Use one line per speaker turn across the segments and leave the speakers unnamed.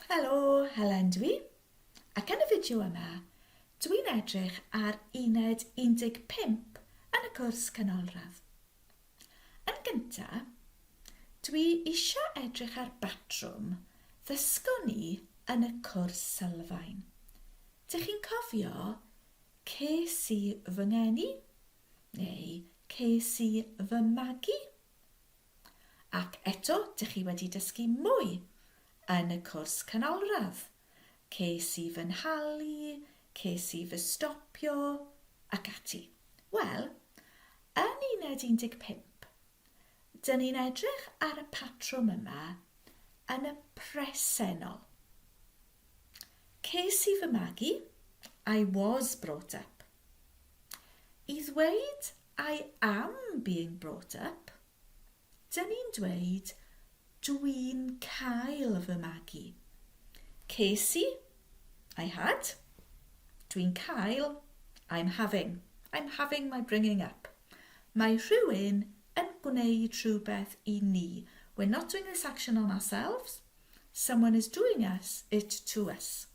Helo, Helen dwi. Ac yn y fideo yma, dwi'n edrych ar uned 15 yn y cwrs canolradd. Yn gynta, dwi eisiau edrych ar batrwm ddysgon ni yn y cwrs sylfaen. Dych chi'n cofio ces i fy ngeni? Neu ces i fy magu? Ac eto, dych chi wedi dysgu mwy yn y cwrs canolradd. Ces i fy nhalu, ces i fy stopio, ac ati. Wel, yn uned 15, dyn ni'n edrych ar y patrwm yma yn y presennol. Ces i fy magu, I was brought up. I ddweud I am being brought up, dyn ni'n dweud dwi'n cael fy magu. Ces i, I had, dwi'n cael, I'm having, I'm having my bringing up. Mae rhywun yn gwneud rhywbeth i ni. We're not doing this action on ourselves, someone is doing us, it to us.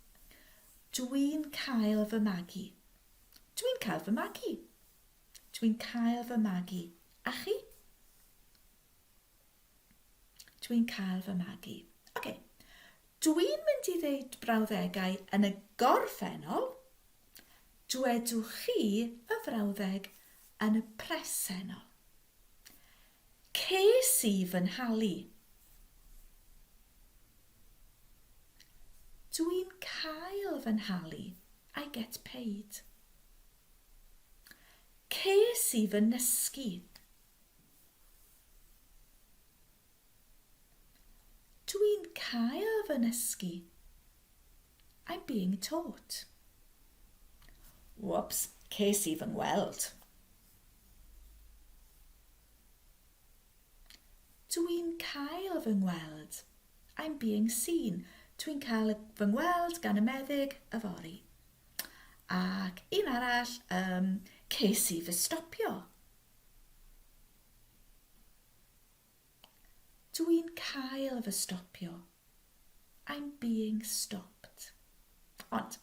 Dwi'n cael fy magu. Dwi'n cael fy magu. Dwi'n cael fy magu. A chi? Dwi'n cael fy magu. Oce. Okay. Dwi'n mynd i ddeud brawddegau yn y gorffennol. Dwedwch chi y frawddeg yn y presennol. Ces i fy nhalu. Dwi'n cael fy nhalu. I get paid. Ces i fy nysgu. Dwi'n cael fy nysgu. I'm being taught. Whoops, ces i fy ngweld. Dwi'n cael fy ngweld. I'm being seen. Dwi'n cael fy ngweld gan y meddyg yfory. Ac un arall, um, ces i fy stopio. Dwi'n cael fy stopio. I'm being stopped. Ond,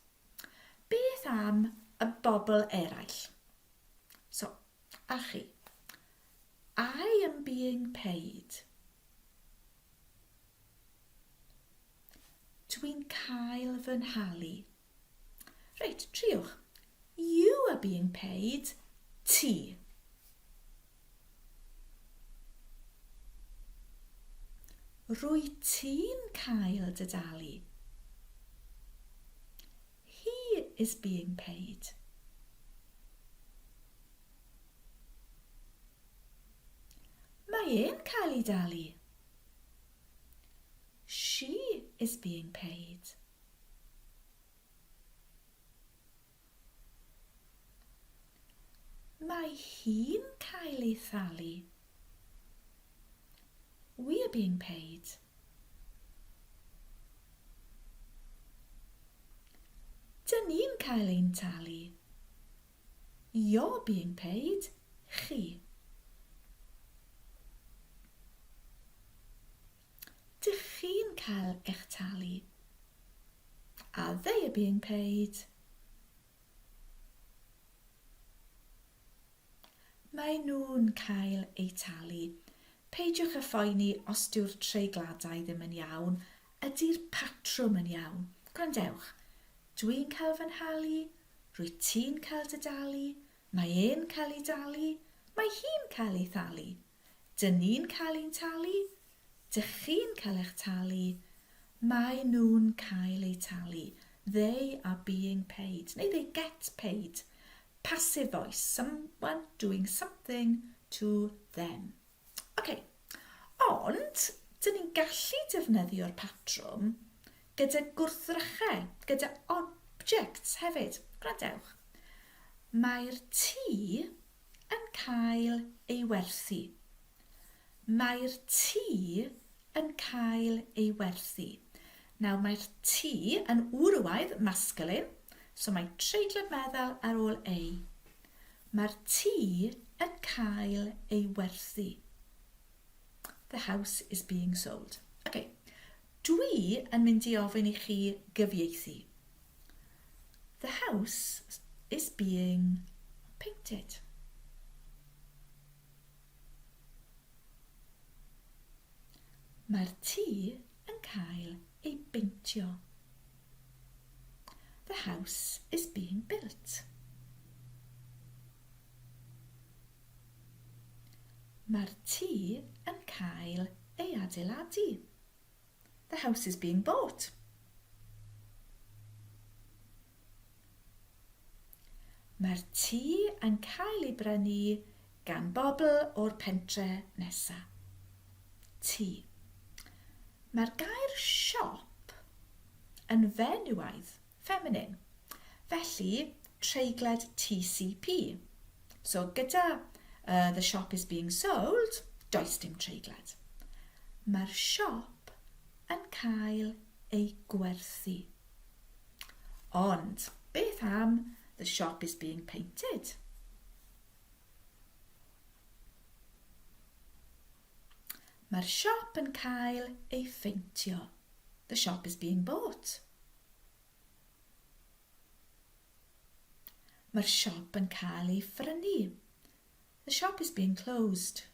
beth am y bobl eraill? So, a chi. I am being paid. Dwi'n cael fy nhalu. Reit, triwch. You are being paid. Ti. Rwy ti'n cael dy dalu. He is being paid. Mae e'n cael ei dalu. She is being paid. Mae hi'n cael ei thalu. We are being paid. Dyn ni'n cael ein talu. You're being paid, chi. Dych chi'n cael eich talu. A they are being paid. Mae nhw'n cael eu talu. Peidiwch â phoeni os dyw'r treigladau ddim yn iawn, ydy'r patrwm yn iawn? Gwrandewch, dwi'n cael fy nhalu, rwyt ti'n cael dy dalu, mae e'n cael ei dalu, mae hi'n cael ei thalu. Dyn ni'n cael ein talu, dych chi'n cael eich talu, mae nhw'n cael eu talu. They are being paid, neu they get paid. Passive voice, someone doing something to them. Ok, ond dyn ni'n gallu defnyddio'r patrwm gyda gwrthrychau, gyda objects hefyd. Gwrandewch. Mae'r tŷ yn cael ei werthu. Mae'r tŷ yn cael ei werthu. Nawr mae'r tŷ yn wrywaidd, masculine, so mae treiglad meddal ar ôl ei. Mae'r tŷ yn cael ei werthu. The house is being sold. Okay. Dwi yn mynd i ofyn i chi gyfieithu. The house is being painted. Mae'r tŷ yn cael ei beintio. The house is being built. Mae'r tŷ yn cael ei adeiladu. The house is being bought. Mae'r tŷ yn cael ei brynu gan bobl o'r pentre nesa. Tŷ. Mae'r gair siop yn fenywaidd, feminine. Felly, treigled TCP. So, gyda uh, the shop is being sold, does dim treigled. Mae'r siop yn cael ei gwerthu. Ond, beth am the shop is being painted? Mae'r siop yn cael ei pheintio. The shop is being bought. Mae'r siop yn cael ei phrynu. The shop is being closed.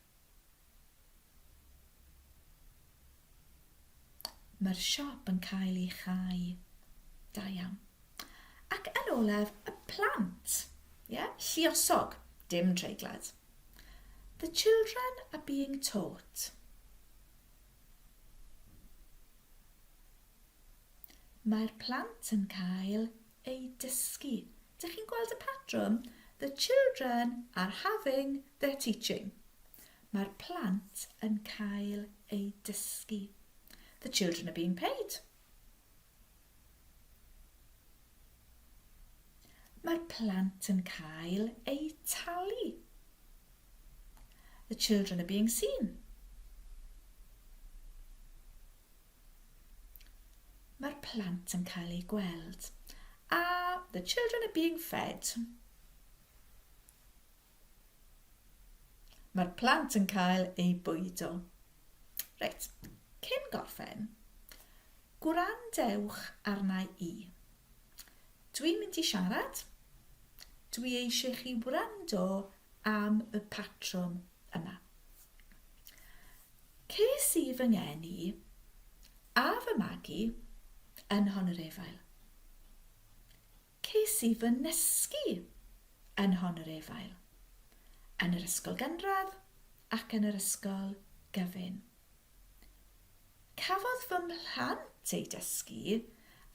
Mae'r siop yn cael ei chau. Da iawn. Ac yn olaf, y plant. Yeah? Lluosog, dim treiglad. The children are being taught. Mae'r plant yn cael eu dysgu. Dych chi'n gweld y patrwm? The children are having their teaching. Mae'r plant yn cael eu dysgu. The children are being paid. Mae'r plant yn cael eu talu. The children are being seen. Mae'r plant yn cael eu gweld. A the children are being fed. Mae'r plant yn cael eu bwydo. Reit, cyn gorffen, gwrandewch arna i. Dwi'n mynd i siarad. Dwi eisiau chi wrando am y patrwm yma. Ces i fy ngeni a fy magu yn Nhonyrefail. Ces i fy nysgu yn Nhonyrefail, yn yr ysgol gynradd ac yn yr ysgol gyfun. Cafodd fy mhlant eu dysgu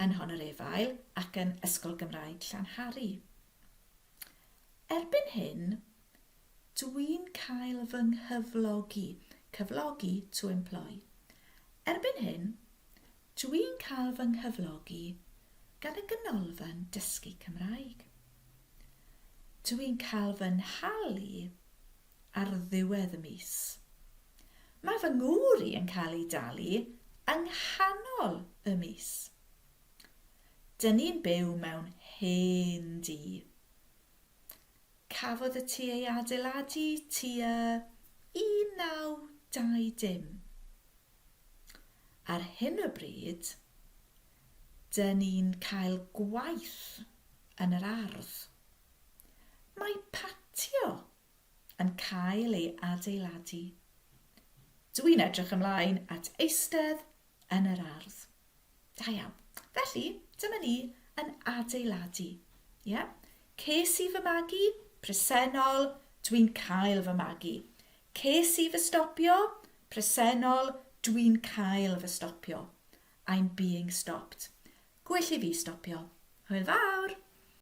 yn Nhonyrefail ac yn Ysgol Gymraeg Llanhari. Erbyn hyn, dwi'n cael fy nghyflogi, cyflogi to employ. Erbyn hyn, Dwi'n cael fy nghyflogi gan y Ganolfan Dysgu Cymraeg. Dwi'n cael fy nhalu ar ddiwedd y mis. Mae fy ngŵr i yn cael ei dalu yng nghanol y mis. Dyn ni'n byw mewn hen dŷ. Cafodd y tŷ ei adeiladu tua 1920. Ar hyn o bryd, dyn ni'n cael gwaith yn yr ardd. Mae patio yn cael ei adeiladu. Dw i'n edrych ymlaen at eistedd yn yr ardd. Da iawn. Felly, dyma ni yn adeiladu. Ie? Ces i fy magu, presennol, dwi'n cael fy magu. Ces i fy stopio, presennol, dwi'n cael fy stopio. I'm being stopped. Gwell i fi stopio. Hwyl fawr!